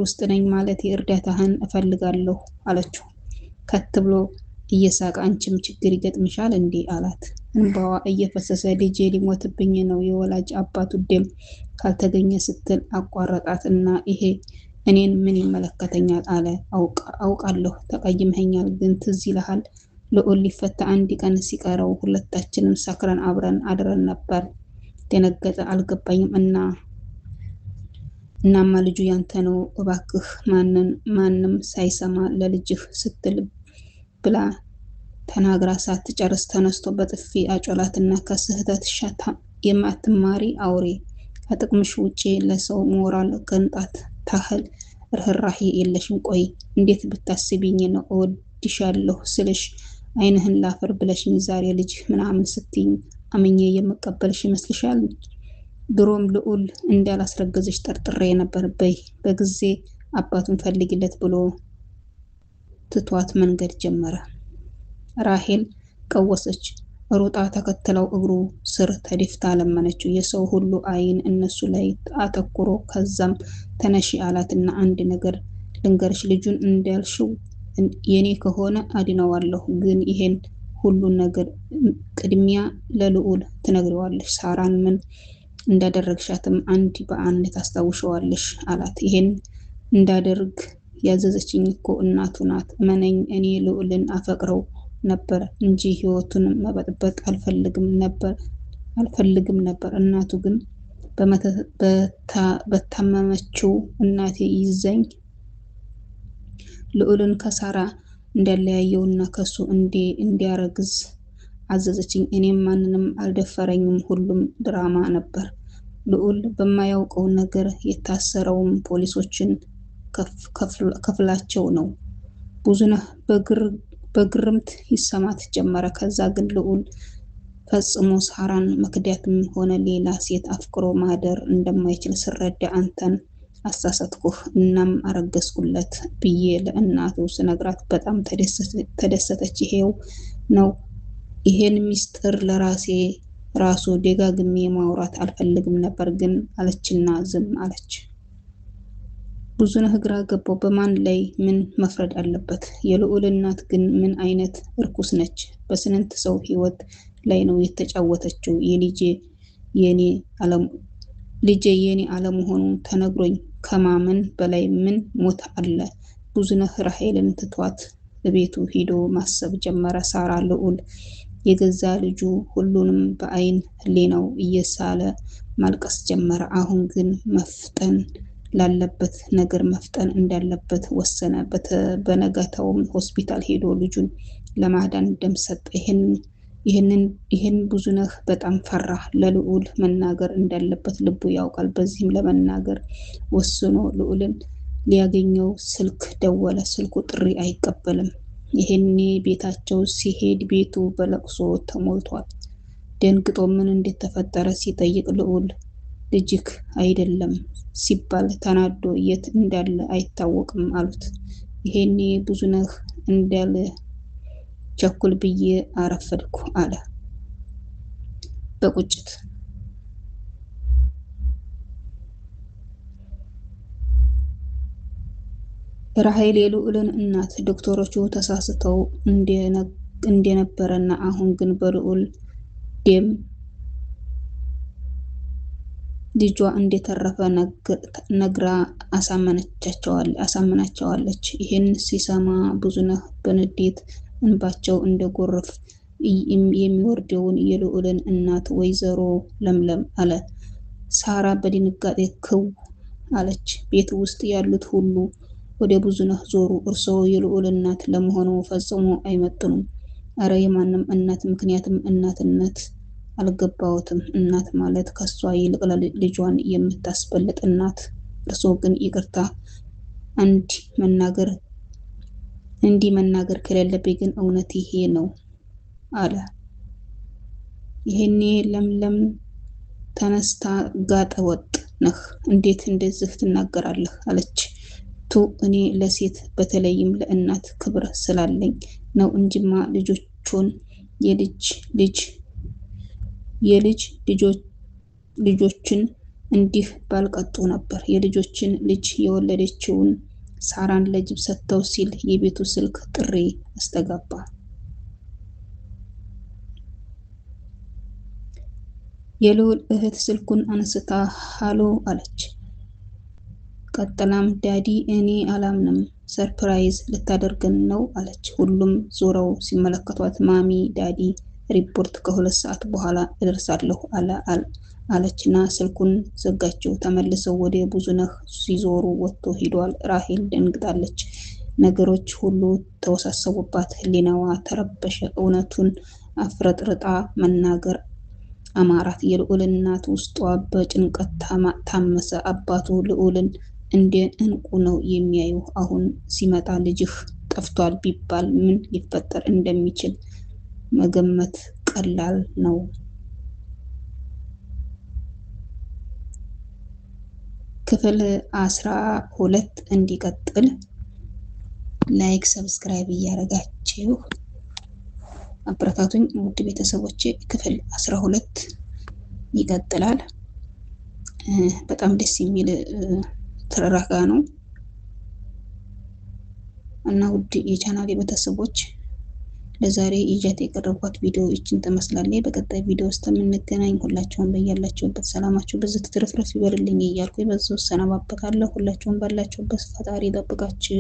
ውስጥ ነኝ፣ ማለት እርዳታህን እፈልጋለሁ አለችው። ከት ብሎ እየሳቀ አንቺም ችግር ይገጥምሻል እንዴ አላት። እንባዋ እየፈሰሰ ልጄ ሊሞትብኝ ነው፣ የወላጅ አባቱ ደም ካልተገኘ ስትል አቋረጣት እና ይሄ እኔን ምን ይመለከተኛል አለ። አውቃለሁ ተቀይመኸኛል፣ ግን ትዝ ይልሃል ልዑል ሊፈታ አንድ ቀን ሲቀረው ሁለታችንም ሰክረን አብረን አድረን ነበር። ደነገጠ። አልገባኝም እና እናማ ልጁ ያንተ ነው፣ እባክህ ማንም ሳይሰማ ለልጅህ ስትል ብላ ተናግራ ሳትጨርስ ተነስቶ በጥፊ አጮላትና ከስህተትሽ የማትማሪ አውሬ፣ ከጥቅምሽ ውጪ ለሰው ሞራል ቅንጣት ታህል ርህራሄ የለሽም። ቆይ እንዴት ብታስቢኝ ነው እወድሻለሁ ስልሽ ዓይንህን ላፈር ብለሽኝ ዛሬ ልጅ ምናምን ስትይኝ አምኜ የምቀበልሽ ይመስልሻል? ድሮም ልዑል እንዳላስረገዝሽ ጠርጥሬ ነበር። በይ በጊዜ አባቱን ፈልጊለት ብሎ ትቷት መንገድ ጀመረ። ራሄል ቀወሰች። ሩጣ ተከትለው እግሩ ስር ተደፍታ ለመነችው። የሰው ሁሉ ዓይን እነሱ ላይ አተኩሮ ከዛም ተነሺ አላትና አንድ ነገር ልንገርሽ፣ ልጁን እንዳልሽው የኔ ከሆነ አድነዋለሁ፣ ግን ይሄን ሁሉ ነገር ቅድሚያ ለልዑል ትነግሪዋለሽ። ሳራን ምን እንዳደረግሻትም አንድ በአንድ ታስታውሸዋለሽ አላት። ይሄን እንዳደርግ ያዘዘችኝ እኮ እናቱ ናት። እመነኝ፣ እኔ ልዑልን አፈቅረው ነበር እንጂ ሕይወቱን መበጥበጥ አልፈልግም ነበር። እናቱ ግን በታመመችው እናቴ ይዘኝ ልዑልን ከሳራ እንዳለያየውና ከሱ እንዲያረግዝ አዘዘችኝ። እኔም ማንንም አልደፈረኝም፣ ሁሉም ድራማ ነበር። ልዑል በማያውቀው ነገር የታሰረውም ፖሊሶችን ከፍላቸው ነው። ብዙነህ በግርምት ይሰማት ጀመረ። ከዛ ግን ልዑል ፈጽሞ ሳራን መክዳትም ሆነ ሌላ ሴት አፍቅሮ ማደር እንደማይችል ስረዳ አንተን አሳሳትኩህ፣ እናም አረገዝኩለት ብዬ ለእናቱ ስነግራት በጣም ተደሰተች። ይሄው ነው፣ ይሄን ሚስጥር ለራሴ ራሱ ደጋግሜ ማውራት አልፈልግም ነበር ግን አለችና ዝም አለች። ብዙነህ ግራ ገባው። በማን ላይ ምን መፍረድ አለበት? የልዑል እናት ግን ምን አይነት እርኩስ ነች? በስንት ሰው ሕይወት ላይ ነው የተጫወተችው። ልጄ የኔ አለመሆኑ ተነግሮኝ ከማመን በላይ ምን ሞት አለ? ብዙነህ ራሄልን ትቷት እቤቱ ሂዶ ማሰብ ጀመረ። ሳራ፣ ልዑል፣ የገዛ ልጁ፣ ሁሉንም በአይን ህሊናው እየሳለ ማልቀስ ጀመረ። አሁን ግን መፍጠን ላለበት ነገር መፍጠን እንዳለበት ወሰነ። በነጋታውም ሆስፒታል ሄዶ ልጁን ለማዳን ደም ሰጠ። ይህን ብዙነህ በጣም ፈራ። ለልዑል መናገር እንዳለበት ልቡ ያውቃል። በዚህም ለመናገር ወስኖ ልዑልን ሊያገኘው ስልክ ደወለ። ስልኩ ጥሪ አይቀበልም። ይሄኔ ቤታቸው ሲሄድ ቤቱ በለቅሶ ተሞልቷል። ደንግጦ ምን እንደተፈጠረ ሲጠይቅ ልዑል ልጅክ አይደለም ሲባል ተናዶ የት እንዳለ አይታወቅም አሉት። ይሄኔ ብዙነህ እንዳለ ቸኩል ብዬ አረፈድኩ አለ በቁጭት። ራሄል የልዑልን እናት ዶክተሮቹ ተሳስተው እንደነበረና አሁን ግን በልዑል ደም ልጇ እንደተረፈ ነግራ አሳምናቸዋለች። ይህን ሲሰማ ብዙነህ በንዴት እንባቸው እንደ ጎርፍ የሚወርደውን የልዑልን እናት ወይዘሮ ለምለም አለ። ሳራ በድንጋጤ ክው አለች። ቤት ውስጥ ያሉት ሁሉ ወደ ብዙነህ ዞሩ። እርስዎ የልዑል እናት ለመሆኑ ፈጽሞ አይመጥኑም። እረ የማንም እናት፣ ምክንያቱም እናትነት አልገባዎትም። እናት ማለት ከሷ ይልቅ ልጇን የምታስበልጥ እናት። እርስዎ ግን ይቅርታ አንድ መናገር እንዲህ መናገር ከሌለብኝ ግን እውነት ይሄ ነው አለ። ይሄኔ ለምለም ተነስታ ጋጠ ወጥ ነህ፣ እንዴት እንደዚህ ትናገራለህ? አለች። ቱ እኔ ለሴት በተለይም ለእናት ክብር ስላለኝ ነው እንጂማ ልጆቹን የልጅ ልጅ የልጅ ልጆችን እንዲህ ባልቀጡ ነበር። የልጆችን ልጅ የወለደችውን ሳራን ለጅብ ሰጥተው ሲል የቤቱ ስልክ ጥሪ አስተጋባ። የልዑል እህት ስልኩን አንስታ ሃሎ አለች። ቀጥላም "Daddy፣ እኔ አላምንም፣ surprise ልታደርገን ነው" አለች። ሁሉም ዞረው ሲመለከቷት "Mommy፣ Daddy ሪፖርት ከ2 ሰዓት በኋላ እደርሳለሁ" አለችና ስልኩን ዘጋችው። ተመልሰው ወደ ብዙነህ ሲዞሩ ወጥቶ ሂዷል። ራሄል ደንግጣለች። ነገሮች ሁሉ ተወሳሰቡባት። ህሊናዋ ተረበሸ። እውነቱን አፍረጥርጣ መናገር አማራት። የልዑል እናት ውስጧ በጭንቀት ታመሰ። አባቱ ልዑልን እንደ እንቁ ነው የሚያዩ። አሁን ሲመጣ ልጅህ ጠፍቷል ቢባል ምን ሊፈጠር እንደሚችል መገመት ቀላል ነው። ክፍል 12 እንዲቀጥል like፣ subscribe እያደረጋችሁ አበረታቱኝ ውድ ቤተሰቦቼ። ክፍል 12 ይቀጥላል። በጣም ደስ የሚል ትረካ ነው እና ውድ የቻናሌ ቤተሰቦች፣ ለዛሬ ይዣት የቀረብኳት ቪዲዮ ይችን ትመስላለች። በቀጣይ ቪዲዮ ውስጥ የምንገናኝ፣ ሁላችሁም በያላችሁበት ሰላማችሁ ብዝት ትርፍርፍ ይበልልኝ እያልኩ በዚሁ እሰናባበታለሁ። ሁላችሁም ባላችሁበት ፈጣሪ ይጠብቃችሁ።